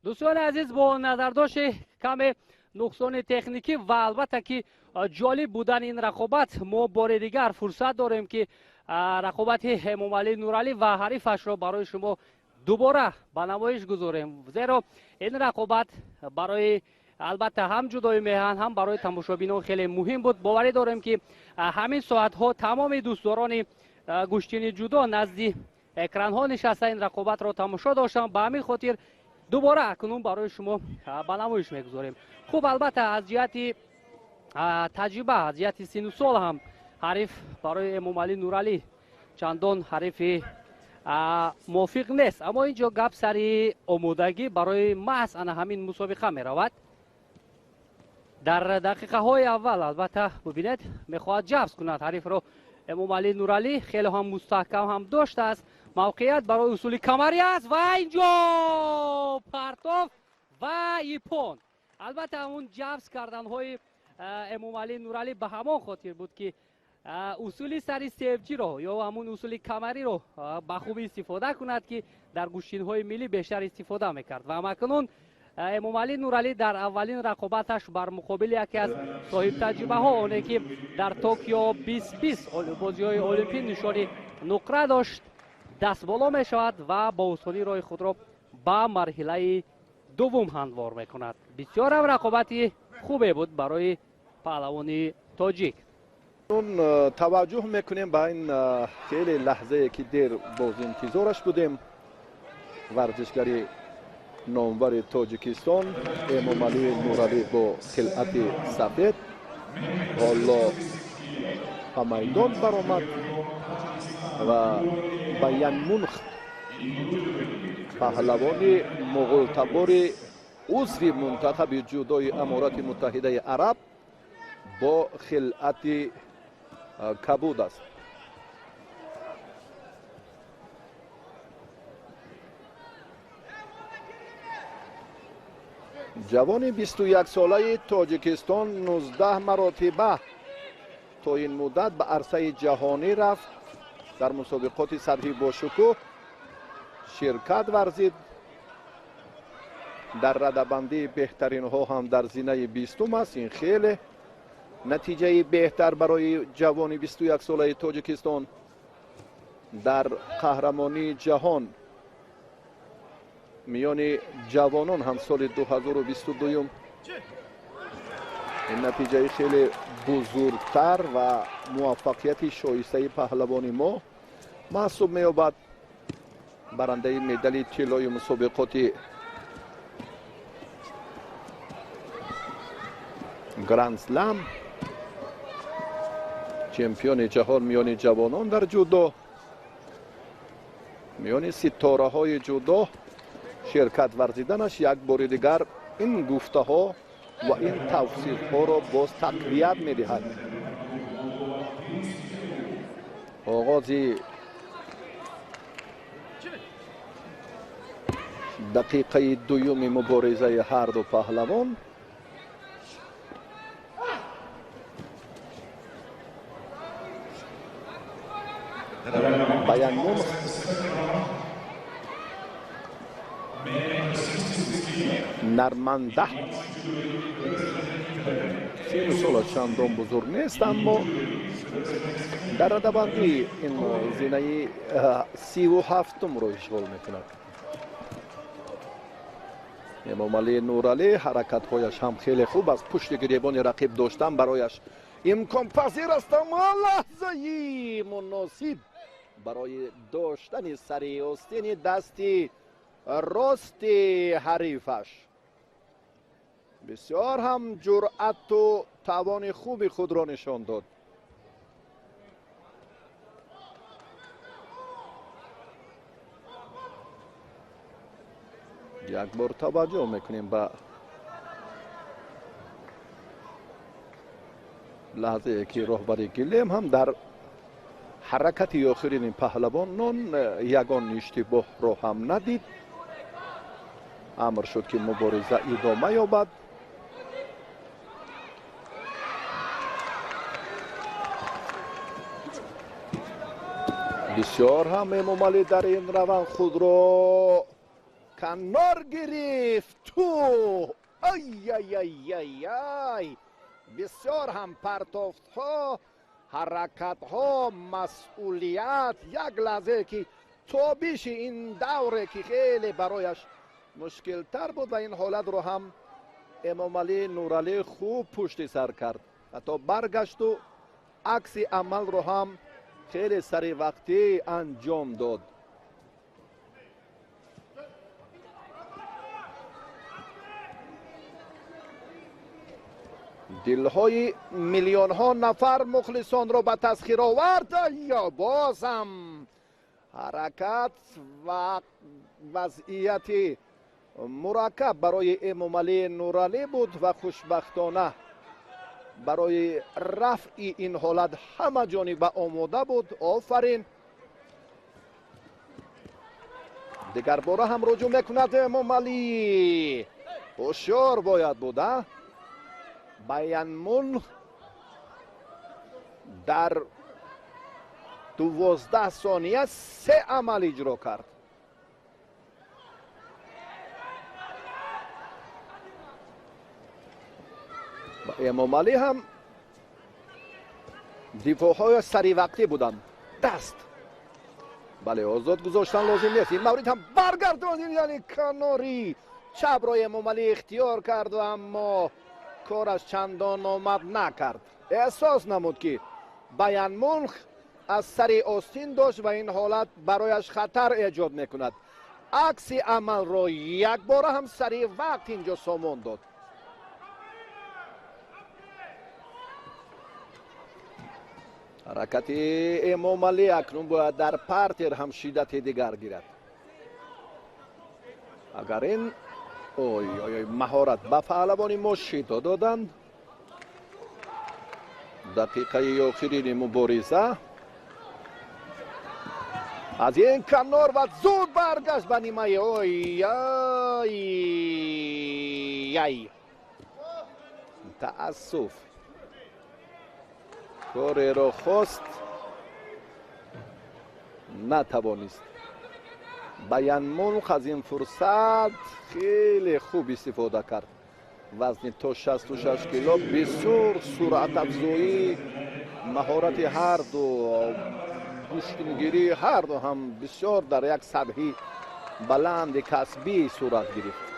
Дӯстони азиз, бо назардошти каме нуқсони техникӣ ва албатта ки ҷолиб будани ин рақобат, мо бори дигар фурсат дорем ки рақобати Эмомалӣ Нуралӣ ва ҳарифашро барои шумо дубора ба намоиш гузорем, зеро ин рақобат барои албатта ҳам ҷудои меҳан, ҳам барои тамошобинон хеле муҳим буд. Боварӣ дорем ки ҳамин соатҳо тамоми дӯстдорони гӯштини ҷудо назди экранҳо нишаста ин рақобатро тамошо доштанд. Ба ҳамин хотир дубора акнун барои шумо ба намоиш мегузорем. Хуб, албатта аз ҷиҳати таҷриба, аз ҷиҳати сину сол ҳам ҳариф барои Эмомалӣ Нуралӣ чандон ҳарифи мувофиқ нест, аммо ин ҷо гап сари омодагӣ барои маҳз ана ҳамин мусобиқа меравад. Дар дақиқаҳои аввал албатта бубинед, мехоҳад ҷабз кунад ҳарифро Эмомалӣ Нуралӣ, хеле ҳам мустаҳкам ҳам доштааст. Мавқеият барои усули камарӣ аст ва инҷо партов ва ипон. Албатта он ҷабз карданҳои Эмомалӣ Нуралӣ ба ҳамон хотир буд ки усули сари севҷиро ё ҳамун усули камариро ба хубӣ истифода кунад, ки дар гӯштинҳои миллӣ бештар истифода мекард. Ва макнун Эмомалӣ Нуралӣ дар аввалин рақобаташ бар муқобили яке аз соҳибтаҷрибаҳо, оне ки дар Токио 2020 бозиҳои олимпӣ нишони нуқра дошт, даст боло мешавад ва бо осонӣ роҳи худро ба марҳилаи дуввум ҳамвор мекунад. Бисёрам рақобати хубе буд барои паҳлавони тоҷик. Таваҷҷӯҳ мекунем ба ин хеле лаҳзае ки дер боз интизораш будем. Варзишгари номвари Тоҷикистон Эмомалӣ Нуралӣ бо хилъати сафед ҳоло ба майдон баромад ва ба Янмунх, паҳлавони муғултабори узви мунтахаби ҷудои Аморати Муттаҳидаи Араб бо хилъати кабуд аст. Ҷавони 21-солаи Тоҷикистон 19 маротиба то ин муддат ба арсаи ҷаҳонӣ рафт, дар мусобиқоти сатҳи бошукӯҳ ширкат варзид. Дар радабандии беҳтаринҳо ҳам дар зинаи 20 аст. Ин хеле натиҷаи беҳтар барои ҷавони 21-солаи Тоҷикистон. Дар қаҳрамонии ҷаҳон миёни ҷавонон ҳам соли 2022 ин натиҷаи хеле бузургтар ва муваффақияти шоистаи паҳлавони мо маҳсуб меёбад. Барандаи медали тиллои мусобиқоти Гранд-слам, чемпиони ҷаҳон миёни ҷавонон дар ҷудо, миёни ситораҳои ҷудо ширкат варзиданаш як бори дигар ин гуфтаҳо ва ин тавсифҳоро боз тақвият медиҳад. Оғози дақиқаи дуюми муборизаи ҳарду паҳлавон. Баянмунх Нарманда сину солаш чандон бузург нест, аммо дар радабандии ин зинаи 37-умро ишғол мекунад. Эмомалӣ Нуралӣ ҳаракатҳояш ҳам хеле хуб аст. Пушти гиребони рақиб доштан барояш имконпазир аст, аммо лаҳзаи муносиб барои доштани сари остини дасти рости ҳарифаш. Бисёр ҳам ҷуръату тавони хуби худро нишон дод. Як бор таваҷҷӯҳ мекунем ба лаҳзае ки роҳбари гилем ҳам дар ҳаракати охирини паҳлавонон ягон иштибоҳро ҳам надид. Амр шуд ки мубориза идома ёбад. Бисёр ҳам Эмомалӣ дар ин раванд худро Канор гирифт. Ту ай-ай-ай-ай-ай, бисёр ҳам партофтҳо, ҳаракатҳо, масъулият. Як лаҳзае ки тобиши ин давре ки хеле барояш мушкилтар буд ва ин ҳолатро ҳам Эмомалӣ Нуралӣ хуб пушти сар кард, ҳатто баргашту акси амалро ҳам хеле саривақтӣ анҷом дод. Дилҳои миллионҳо нафар мухлисонро ба тасхир овард. Ё боз ҳам ҳаракат ва вазъияти мураккаб барои Эмомалӣ Нуралӣ буд ва хушбахтона барои рафъи ин ҳолат ҳама ҷониба омода буд. Офарин. Дигарбора ҳам руҷӯъ мекунад Эмомалӣ. Ҳушёр бояд буд. Баянмулх дар 12 сония 3 амал иҷро кард. Ва Эмомалӣ ҳам дифоъҳояш саривақтӣ буданд. Даст бале, озод гузоштан лозим нест. Ин маврид ҳам баргардонид, яъне канори чапро Эмомалӣ ихтиёр кард, аммо кораш чандон омад накард. Эҳсос намуд ки Баянмулх аз сари остин дошт ва ин ҳолат барояш хатар эҷод мекунад. Акси амалро якбора ҳам сари вақт инҷо сомон дод. Ҳаракати Эмомалӣ акнун бояд дар партер ҳам шиддати дигар гирад. Агар ин ой ой ой маҳорат ба паҳлавони мо шидо доданд. Дақиқаи охирини мубориза аз ин канор ва зуд баргашт ба нимаи. Ой ай ай, таассуф, кореро хост натавонист. Баянмулх аз ин фурсат хеле хуб истифода кард. Вазни то 66 кило, бисёр суръатафзоӣ, маҳорати ҳарду, гӯштингирии ҳарду ҳам бисёр дар як сатҳи баланди касбӣ сурат гирифт.